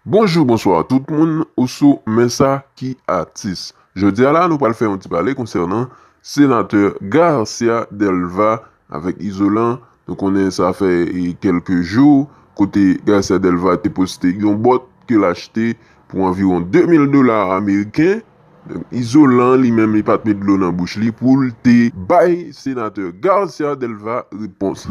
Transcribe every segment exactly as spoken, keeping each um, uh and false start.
Bonjou, bonswa tout moun, ou sou Men Sa Ki Atis. Jodi a la, nou pral fè yon ti pale konsènan senatè Garcia Delva avèk Izolan. Nou konnen sa fè, e, kèlke jou, kote Garcia Delva te poste yon bòt ke l achte pou anviwon de mil dola ameriken. Donk, Izolan, li menm, li pa t met dlo nan bouch li pou l te bay senatè Garcia Delva repons.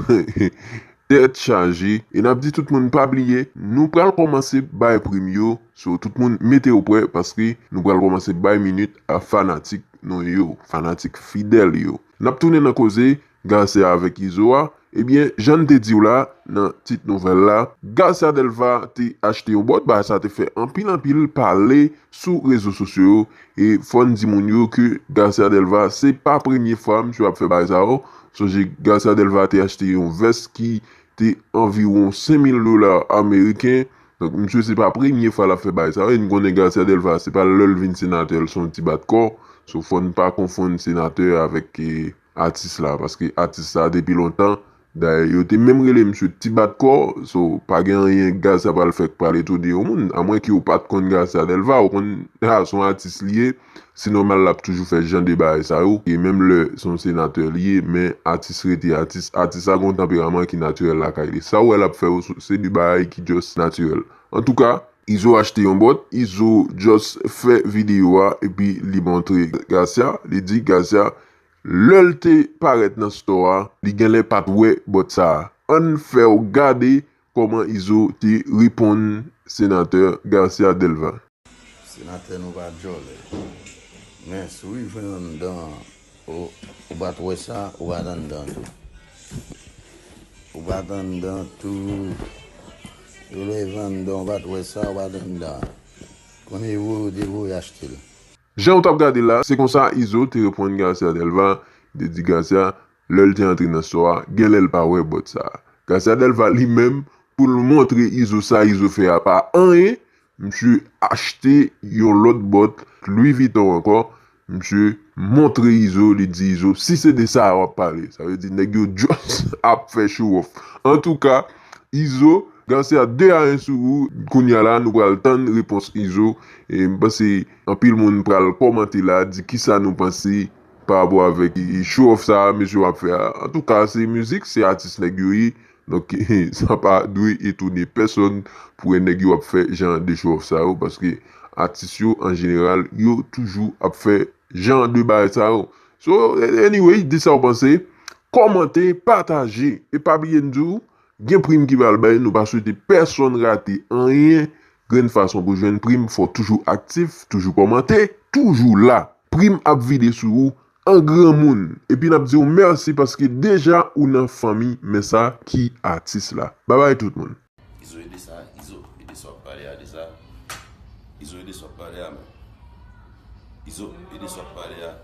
Tèt chaje. E n ap di tout moun pa bliye, nou pral kòmanse bay prim yo. So, tout moun mete yo prè paske nou pral kòmanse bay minit a fanatik nou yo, fanatik fidèl yo. N ap tounen nan koze Garcia avèk Izo a. Ebyen, jan n te di w la, nan tit nouvèl la, Garcia Delva te achte yon bòt, bagay sa te fè anpil, anpil pale sou rezo sosyo yo. E fò n di moun yo ke Garcia Delva, se pa premye fwa misye ap fè bagay sa yo. Sonje, Garcia Delva te achte yon vès ki te anviwon senk mil dola ameriken. Donk, misye, se pa premye fwa l ap fè bagay sa yo. E n konnen Garcia Delva, se pa lè l vin senatè, l se yon ti bat kò. So, fò n pa konfonn senatè avèk, e, atis la. Paske atis la, depi lontan, dayè, yo te menm rele misye ti bat kò. So, pa gen anyen Garcia pral fè k pral etone yon moun. Amwenke ou pa t konn Garcia Delva, ou konn, a, se yon atis li ye. Se nòmal l ap toujou fè jan de bagay sa yo. E menm lè se yon senatè li ye, men atis rete atis. Atis la gen yon tanperaman ki natirèl lakay li. Sa w wè l ap fè yo, se de bagay ki just natirèl. Antouka, Izo achte yon bòt, Izo just fè videyo a, epi li montre Garcia, li di Garcia, lè l te parèt nan store a, li genlè pa t wè bòt sa a. Ann fè w gade kòman Izo te reponn senatè Garcia Delva. Senatè nou pa djòlè. Men si w rive anndan, ou, ou pa t wè sa, ou pa t anndan tou. Ou pa t anndan tou. Yo leve anndan, ou pa t wè sa, ou pa t anndan. Kounye yo voye, yo te voye achte l. Jan w t ap gade la, se konsa Izo te reponn Garcia Delva, te di Garcia, lè l te antre nan store a, genlè l pa wè bòt sa a. Garcia Delva li menm, pou l montre Izo sa Izo fè a pa anyen, misye achte yon lòt bòt, Louis Vuitton ankò, misye montre Izo, li di Izo, si se de sa a w ap pale. Sa vle di nèg yo just ap fè show off. Antouka, Izo, Garcia de a en sou ou. Kounye a la, nou pral tann repons Izo. E m panse anpil moun pral kòmante la, di kisa nou panse pa rapò avèk show off sa a mesye w ap fè a. Antouka, se mizik, se atis nèg yo ye. Donk, sa pa dwe etone pèsonn pou wè nèg yo ap fè jan de show off sa yo, paske atis yo, an jeneral, yo toujou ap fè jan de bagay sa yo. So, anyway, di sa w panse, kòmante, pataje, e pa bliye n di w, gen prim ki pral bay, nou pa swete pèsonn rate anyen. Grenn fason pou jwenn prim, fò w toujou aktif, toujou kòmante, toujou la. Prim ap vide sou ou an granmoun. Epi n ap di w mèsi paske deja ou nan fanmi Men Sa Ki Atis la. Babay tout moun. Izo, e de sa, Izo, e de sa w ap pale a, de sa. Izo, e de sa w ap pale a, men. Izo, e de sa w ap pale a.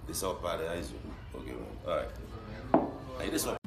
De sa w ap pale a, Izo. Ok, bon. Alright. E de sa w